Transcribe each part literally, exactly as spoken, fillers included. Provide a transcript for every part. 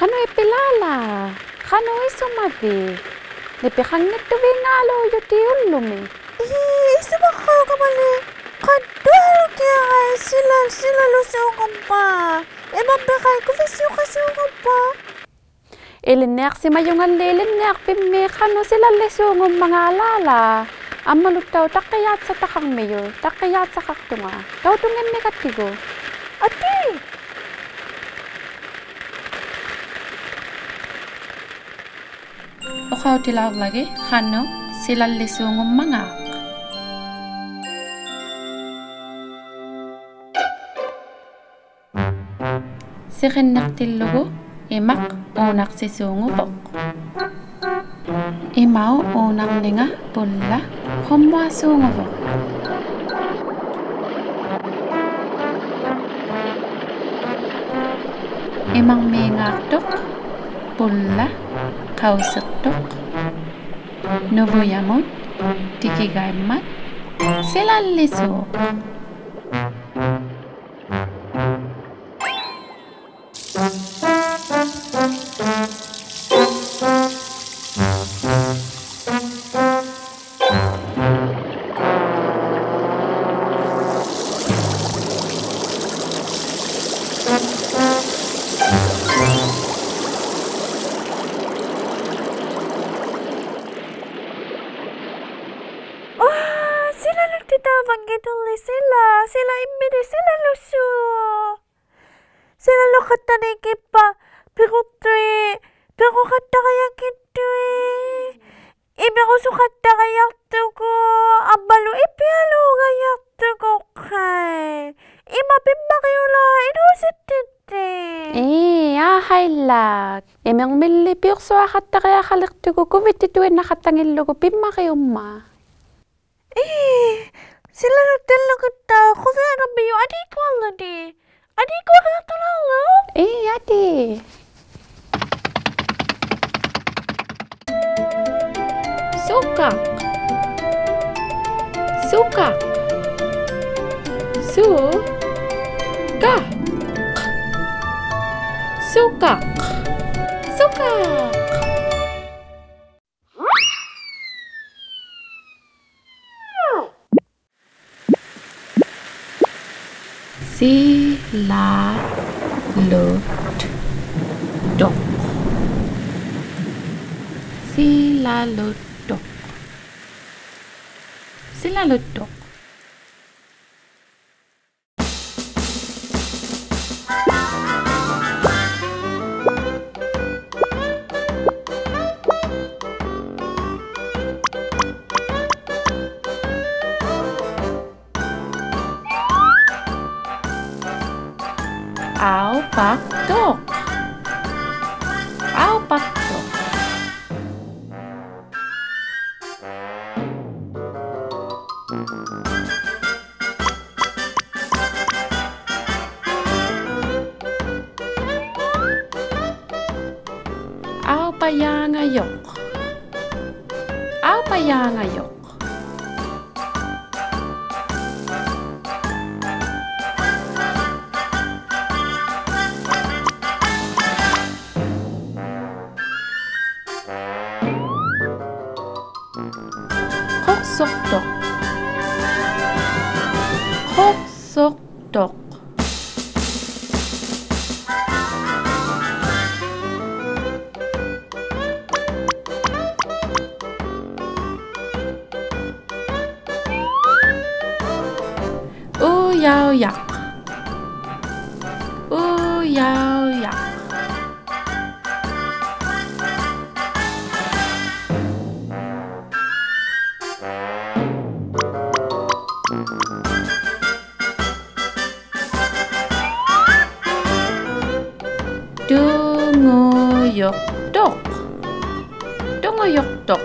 ᖃᓄᐃᑉᐱᓛᓚ? ᖃᓄᖅ ᐃᓱᒪᕖᑦ? ᓂᐱᖃᙱᑦᑐᕕᖓᓘᔪᑎᑦ ᐅᓪᓗᒥ. ᐄ, ᐃᓱᒪᖃᐅᒐᒪᓕ. ᖃᓄᖅ ᓯᓚ, ᓯᓚᓗᓲᖑᒻᒪᑦ. ᐃᒪᕐᒥᖃᐃ ᑯᕕᓯᐅᖃᓲᖑᒻᒪᑦ. ᐃᓕᓐᓂᐊᖅᓯᒪᔪᖓᓕ ᐃᓕᓐᓂᐊᖅᐱᒻᒥ ᖃᓄᖅ ᓯᓚᓕᓲᖑᒻᒪᖔᓪᓚᓚ. ᐊᒻᒪᓗᑦᑕᐅᖅ ᑕᕐᕆᔮᑦᓴᑕᖃᕐᒥᔪᑦ, ᑕᕐᕆᔮᑦᓴᖃᖅᑐᖓ. ᑕᐅᑐᙱᒻᒥᒐᑦᑎᒍ. ᐊᑏ. ᐅᖃᐅᑎᓚᐅᕐᓚᒋᑦ ᖃᓄᖅ ᓯᓚᓕᓲᖑᒻᒪᖔᖅ. ᓯᕿᓐᓂᖅᑎᓪᓗᒍ ᐃᒪᖅ ᐆᓇᖅᓯᓲᖑᕗᖅ. ᐃᒪᐅᑉ ᐆᓇᕐᓂᖓ ᐳᓪᓚ ᖁᒻᒧᐊᓲᖑᕗᖅ. ᐃᒪᕐᒦᖔᖅᑐᖅ ᐳᓪᓚ ᖃᐅᓯᖅᑐᖅ. ᓄᕗᔭᒧᑦ ᑎᑭᒐᐃᒻᒪᑦ ᓯᓚᓕᓲᖅ. ᐆ, ᓯᓚᓗᑦᑎᑕᐅᕙᙱᑦᑐᓕ ᓯᓚ, ᓯᓚ ᐃᒻᒥᓂᒃ ᓯᓚᓗᓲᖅ. ᓯᓚᓗᖃᑦᑕᕐᓂᖅᐹᖅ ᐱᕈᖅᑐᐃᑦ, ᐱᕈᖃᑦᑕᕆᐊᙱᑦᑐᐃᑦ, ᐃᒥᕈᓱᖃᑦᑕᕆᐊᖅᑐᒍᑦ, ᐊᒻᒪᓗ ᐃᐱᐊᓘᒐᔭᖅᑐᒍᖅᑲᐃ. ᐃᒪ ᐱᒻᒪᕆᐅᓚ ᐃᓅᓯᑦᑎᑦᑎ. ᐄ, ᐊᕼᐊᐃᓛᒃ. ᐃᒥᕐᒥᓕ ᐱᐅᖅᓱᐊᖃᑦᑕᕆᐊᖃᓕᖅᑐᒍᑦ ᑯᕕᑦᑎᑐᐃᓐᓇᖃᑦᑕᙱᓪᓗᒍ ᐱᒻᒪᕆᐅᒻᒪᑦ. ᐄ, ᓯᓚᓗᑦᑎᓪᓗᒍ ᑕ ᖁᕕᐊᓇᒻᒥᔪᖅ ᐊᓃᑯᐊᓗᓂ. ᐊᓃᑯᐊᖅᑐᓚᐅᓪᓗ. ᐄ, ᐊᑏ. ᓱᑲᖅ. ᓱᑲᖅ. ᓱᑲᖅ. ᓱᑲᖅ. ᓱᑲᖅ. ᓯᓚᓗᑦᑐᖅ. ᓯᓚᓗᑦᑐᖅ. ᓯᓚᓗᑦᑐᖅ. ᐊᐅᐸᖅᑐᖅ. ᐊᐅᐸᖅᑐᖅ. ᐊᐅᐸᔮᖓᔪᖅ. ᐊᐅᐸᔮᖓᔪᖅ. ᖁᖅᓱᖅᑐᖅ. ᖁᖅᓱᖅᑐᖅ. ᐅᔭᐅᔭᖅ. ᐅᔭᐅᔭᖅ. ᑐᖑᔪᖅᑐᖅ. ᑐᖑᔪᖅᑐᖅ.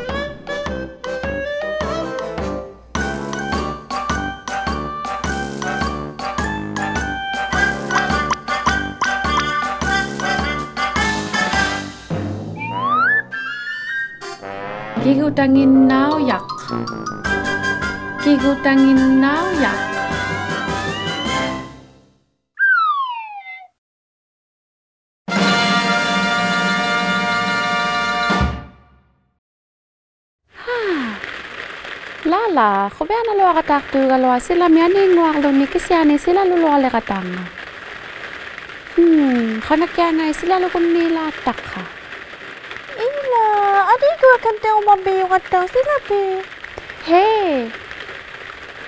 ᑭᒍᑕᖏᕐᓇᐅᔭᖅ. ᑭᒍᑕᖏᕐᓇᐅᔭᖅ. ᓚ, ᖁᕕᐊᓇᓗᐊᕋᑖᖅᑑᒐᓗᐊᑦ ᓯᓚᒥ ᐊᓃᙳᐊᕐᓗᓂ ᑭᓯᐊᓂ ᓯᓚᓗᓗᐊᓕᕋᑖᖓ. ᕼᒻ, ᖃᖓᑭᐊᖓᐃ ᓯᓚᓗᒍᓐᓃᓛᖅᑕᖅᑲ. ᐃᓛ, ᐊᓃᙳᐊᒃᑲᓐᓂᕈᒪᒻᒥᔪᖓᑦᑕᐅᖅ ᓯᓚᒥ. ᕼᐃ.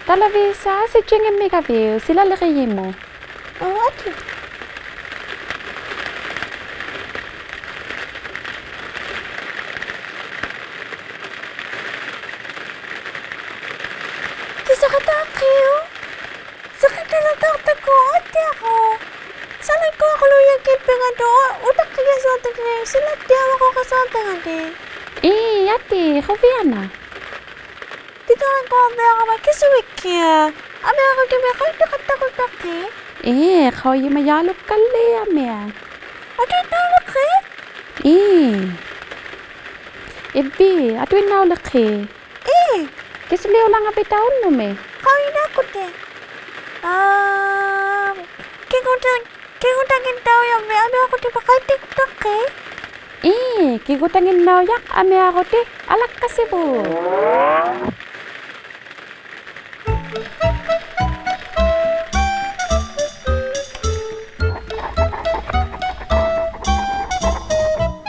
ᑕᓚᕕᓴ ᓯᔾᔨᙱᒻᒥᒐᕕᐅᒃ ᓯᓚᓕᕆᔨᒧᑦ. ᐋ, ᐊᑏ. ᑭᓴᖃᑦᑕᕆᐅᒃ. ᓯᕿᑎᓚᑕᖅᑕᒃᑯ ᐊᑎᐊᕈ. ᓴᓇᒃᑯᐊᕈᓗᔭᒃᑭᑉᐱᖓᓄᑦ ᐅᑕᖅᑭᒐᓱᐊᖅᑕᖅᑭ ᓯᓚᑦᑎᐊᕙᒃᑯ ᖃᓱᐊᖅᑕᖓᓂ. ᐄ, ᐊᑏ, ᖁᕕᐊᓇ. ᑎᑎᕋᒃᑯᐊᕐᓂᐊᕋᒪ ᑭᓱᕕᒃᑭᐊᖅ. ᐊᒥᐊᕈᑎᒥᒃ ᖃᐃᑎᖃᑦᑕᖅᑕᖅᑭ. ᐄ, ᖃᐅᔨᒪᔮᓗᒃᑲᓕ ᐊᒥᐊᑦ. ᐊᑐᐃᓐᓇᐅᓕᖅᑭᑦ? ᐄ. ᐃᕝᕕᑦ, ᐊᑐᐃᓐᓇᐅᓕᖅᑭᑦ? ᐄ. ᑭᓱᓕᐅᓚᖓᕕᑦ ᐅᓐᓄᒥ? ᖃᐅᔨᓇᖁᑎ. ᐋ, ᑭᒍᑕ- ᑭᒍᑕᖏᓐᓇᐅᔭᕐᒥᒃ ᐊᒥᐊᕈᑎᒥᒃ ᖃᐃᑎᖃᑦᑕᖅᑭᑦ? ᐄ, ᑭᒍᑕᖏᓐᓇᐅᔭᖅ ᐊᒥᐊᕈᑎ ᐊᓚᒃᑲᓯᕗᑦ.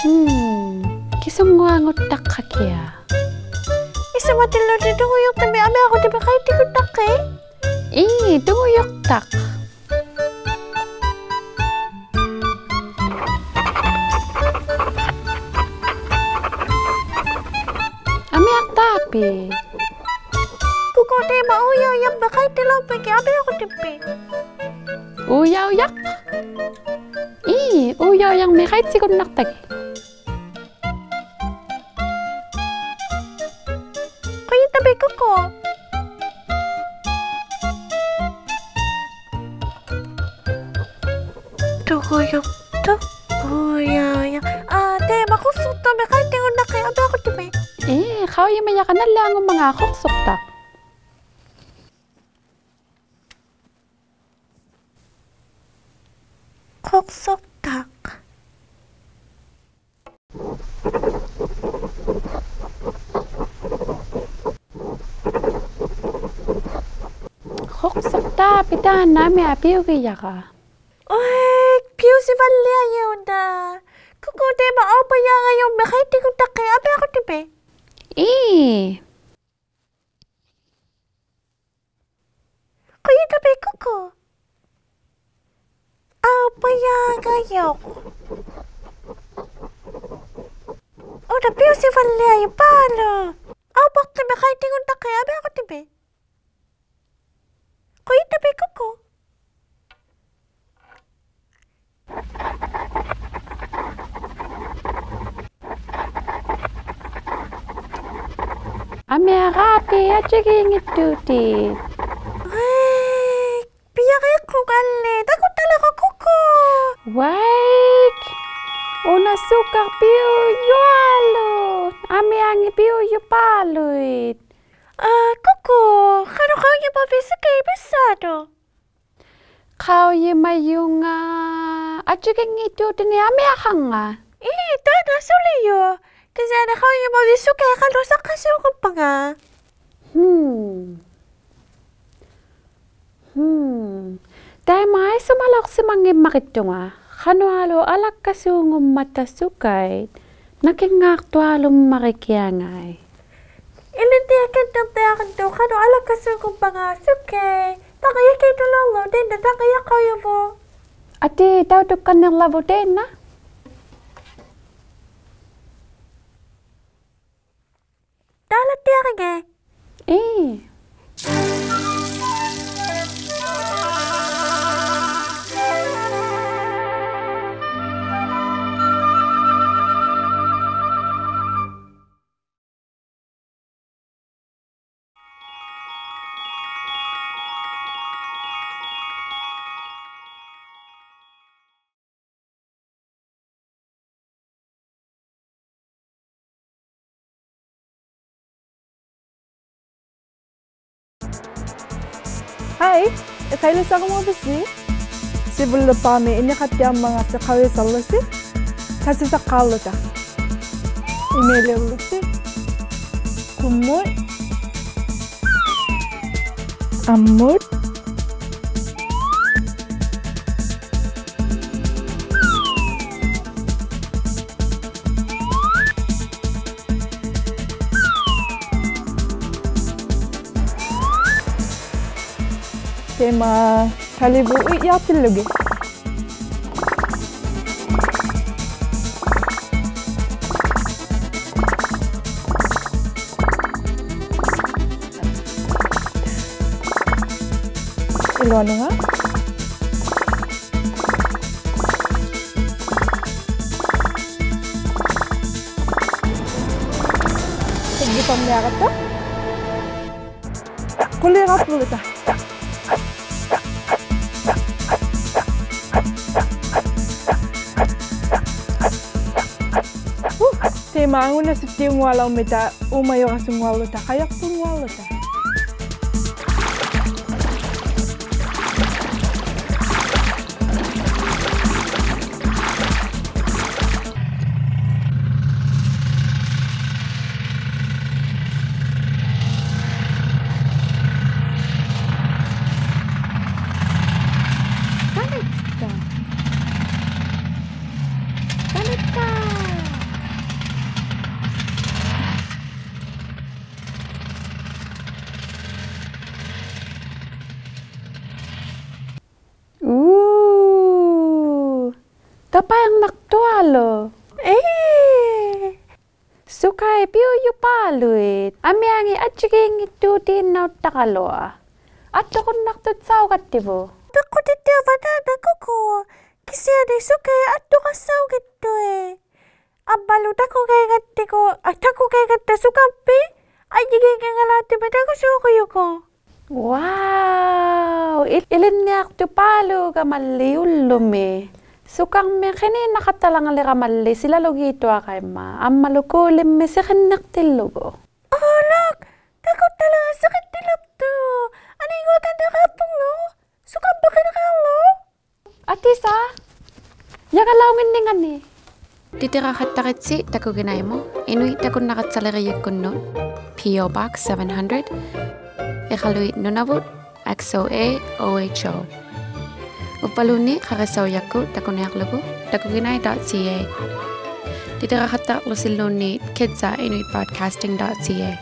ᕼᒻ, ᑭᓱᙳᐊᖑᑦᑕᖅᑲᑭᐊᖅ. ᐃᓱᒪᑎᓪᓗᑎᑦ ᑐᖑᔪᖅᑕᒥᒃ ᐊᒥᐊᕈᑎᒥᒃ ᖃᐃᑎᖃᑦᑕᖅᑭᑦ? ᐄ, ᑐᖑᔪᖅᑕᖅ. ᐊᒥᐊᖅᑖᐱᒃ. ᑯᑯ, ᑕᐃᒪ ᐆᔭᐅᔭᕐᒥᒃ ᖃᐃᑎᓚᐅᕐᒥᒃᑭᑦ ᐊᒥᐊᕈᑎᒥᒃ. ᐆᔭᐅᔭᖅ? ᐄ, ᐆᔭᐅᔭᕐᒥᒃ ᖃᐃᑎᒍᓐᓇᖅᑕᒋᑦ. ᖁᔭᓐᓇᒦᒃ ᑯᑯ. ᑐᖑᔪᖅᑕᖅ, ᐆᔭᐅᔭᖅ. ᐋ, ᑕᐃᒪ ᖁᖅᓱᖅᑕᒥᒃ ᖃᐃᑎᒍᓐᓇᖅᑭᑦ ᐊᒥᐊᕈᑎᒥᒃ. ᐄ, ᖃᐅᔨᒪᔭᕋ ᓇᓪᓕᐊᖑᒻᒪᖔᑦ ᖁᖅᓱᖅᑕᖅ. ᖁᖅᓱᖅᑕᖅ. ᖁᖅᓱᖅᑕᖅ, ᐱᑕᓐᓇ ᐊᒥᐊᑦ ᐱᐅᒋᔭᕋ. ᐅᐃ, ᐱᐅᓯᕙᓪᓕᐊᔪᓐᓇ. ᑯᑯ, ᑕᐃᒪ ᐊᐅᐸᔮᕋᔪᒻᒥᒃ ᖃᐃᑎᒍᓐᓇᖅᑭᑦ ᐊᒥᐊᕈᑎᒥᒃ. ᐄ. ᖁᔭᓐᓇᒦᒃ ᑯᑯ. ᐊᐅᐸᔮᕋᔪᖅ. ᐅᓇ ᐱᐅᓯᕙᓪᓕᐊᔪᖅ ᐸᓗᒃ. ᐊᐅᐸᖅᑎᒥᒃ ᖃᐃᑎᒍᓐᓇᖅᑭᑦ ᐊᒥᐊᕈᑎᒥᒃ. ᖁᔭᓐᓇᒦᒃ ᑯᑯ. ᐊᒥᐊᕋᐱᒃ, ᐊᔾᔨᒌᙱᑦᑐᑎᑦ. ᐅᐃ, ᐱᔭᕇᖅᑯᖓᓕ, ᑕᑯᑦᑕᓕᕈᒃ ᑯᑯ. ᐅᐊᐃᒃ, ᐅᓇ ᓱᑲᖅ ᐱᐅᔪᐊᓗᒃ, ᐊᒥᐊᖏᑦ ᐱᐅᔪᐹᓗᐃᑦ. ᐋ, ᑯᑯ, ᖃᓄᖅ ᖃᐅᔨᒪᕕᑦ ᓱᑲᐃᑦ ᒥᔅᓵᓄᑦ? ᖃᐅᔨᒪᔪᖓ ᐊᔾᔨᒌᙱᑦᑐᑎᓂᒃ ᐊᒥᐊᖃᕐᖓᑦ. ᐄ, ᑖᓐᓇ ᓱᓕᔪᖅ. ᑭᓯᐊᓂ ᖃᐅᔨᒪᕕᑦ ᓱᑲᐃᑦ ᖃᓄᖅ ᓴᖅᑲᓲᖑᒻᒪᖔᑦ. ᕼᒻ. ᕼᒻ. ᑕᐃᒪ ᐃᓱᒪᓚᐅᖅᓯᒪᙱᒻᒪᕆᑦᑐᖓ. ᖃᓄᐊᓗᒃ ᐊᓚᒃᑲᓲᖑᒻᒪᑕ ᓱᑲᐃᑦ. ᓇᑭᙶᖅᑐᐊᓗᒻᒪᕆᑭᐊᖓᐃ. ᐃᓕᓐᓂᐊᒃᑲᓐᓂᖅᑎᐊᕐᖓᑦᑐᖅ ᖃᓄᖅ ᐊᓚᒃᑲᓲᖑᒻᒪᖔᑦ ᓱᑲᐃᑦ. ᑕᖓ ᔭᑭᑐᓚᐅᕐᓗᒃ, ᑖᓐᓇ ᑕᖓ ᔭᖁᔭᕗᒃ. ᐊᑏ, ᑕᐅᑐᒃᑲᓐᓂᕐᓚᕗᒃ ᑖᓐᓇ. ᑖᓚᑦᑎᐊᕆᙵ. ᐄ. ᕼᐊᐃ, ᐃᖃᐃᓕᓴᕈᒪᕕᓯ? ᓯᕗᓪᓕᖅᐹᒥ ᐃᓂᖃᑦᑎᐊᕐᒪᖔᑦᓯ ᖃᐅᔨᓴᕐᓗᓯ. ᑕᓯᓴᖅᑳᕐᓗᑕ. ᐃᒪᐃᓕᐅᓪᓗᓯ. ᖁᒻᒧᑦ. ᐊᒻᒧᑦ. ᑕᐃᒪ ᑕᓕᕗᑦ ᐅᐃᔾᔮᑎᓪᓗᒋᑦ. ᐃᓗᐊᓄᖓ. ᑕᒡᒋᐸᒻᒥᐊᕋᑦᑕ. ᖁᓕᕋᑉᐳᓗᑕ. ᕼᐅ, ᑕᐃᒪ ᐊᖑᓇᓱᑦᑎᐅᙳᐊᓚᐅᕐᒥᑕ, ᐆᒪᔪᕋᓱᙳᐊᕐᓗᑕ, ᖃᔭᖅᑐᙳᐊᕐᓗᑕ. ᑕᓕᑦᑕ. ᑕᓕᑦᑕ. ᐆ. ᑕᐸᐃᕐᓇᖅᑐᐊᓗᒃ. ᐄ. ᓱᑲᐃ ᐱᐅᔪᐹᓗᐃᑦ. ᐊᒥᐊᖏᑦ ᐊᔾᔨᒌᙱᑦᑑᑎᓐᓇᐅᑦᑕᕋᓗᐊ. ᐊᑦᑐᕈᓐᓇᖅᑐᑦᓴᐅᒐᑦᑎᕗᑦ. ᐱᖁᑎᑦᑎᐊᕙᓐᓇ ᓇᑯᑯ. ᑭᓯᐊᓂ ᓱᑲᐃ ᐊᑦᑐᕋᔅᓴᐅᙱᑦᑐᐃᑦ. ᐊᒻᒪᓗ ᑕᑯᒋᐊᖓᑦᑎᒍ, ᐊ, ᑕᑯᒋᐊᖓᑦᑕ ᓱᑲᕝᕕᑦ, ᐊᔾᔨᒌᙱᖓᓛᑎᒻᒥ ᑕᑯᓲᖑᔪᒍᑦ. Wow! ᐃ-, ᐃᓕᓐᓂᐊᖅᑐᐹᓘᒐᒪᓕ ᐅᓪᓗᒥ. ᓱᑲᕐᒥᒃ ᕿᓂᓐᓇᖃᑦᑕᓛᖓᓕᕋᒪᓕ ᓯᓚᓗᒌᑐᐊᕋᐃᒻᒪ. ᐊᒻᒪᓗ ᑰᓕᒻᒥᒃ ᓯᕿᓐᓂᖅᑎᓪᓗᒍ. Oh, look! ᑕᑯᑦᑕᓛᕋ ᓯᕿᓐᓂᓚᖅᑐᖅ. ᐊᓃᙳᐊᑲᓐᓂᕋᖅᑐᖅᓗ. ᓱᑲᕝᕕᑦ ᕿᓂᖃᕐᓗ. ᐊᑏ ᓴ, ᔭᒐᓚᐅᙱᓐᓂᖓᓂ. ᑎᑎᕋᖃᑦᑕᕆᑦᓯ ᑕᑯᒋᓇᐃᒧᑦ, ᐃᓄᐃᑦ ᑕᑯᓐᓇᕋᑦᓴᓕᕆᔨᒃᑯᓐᓄᑦ, P O Box seven hundred, ᐃᖃᓗᐃᑦ ᓄᓇᕗᑦ, X O A O H O. ᐅᕝᕙᓘᓐᓃᑦ ᖃᕆᓴᐅᔭᒃᑯᑦ ᑕᑯᓂᐊᕐᓗᒍ, takuginai dot C A. ᑎᑎᕋᖃᑦᑕᕐᓗᓯᓘᓐᓃᑦ kids at inuit broadcasting dot C A.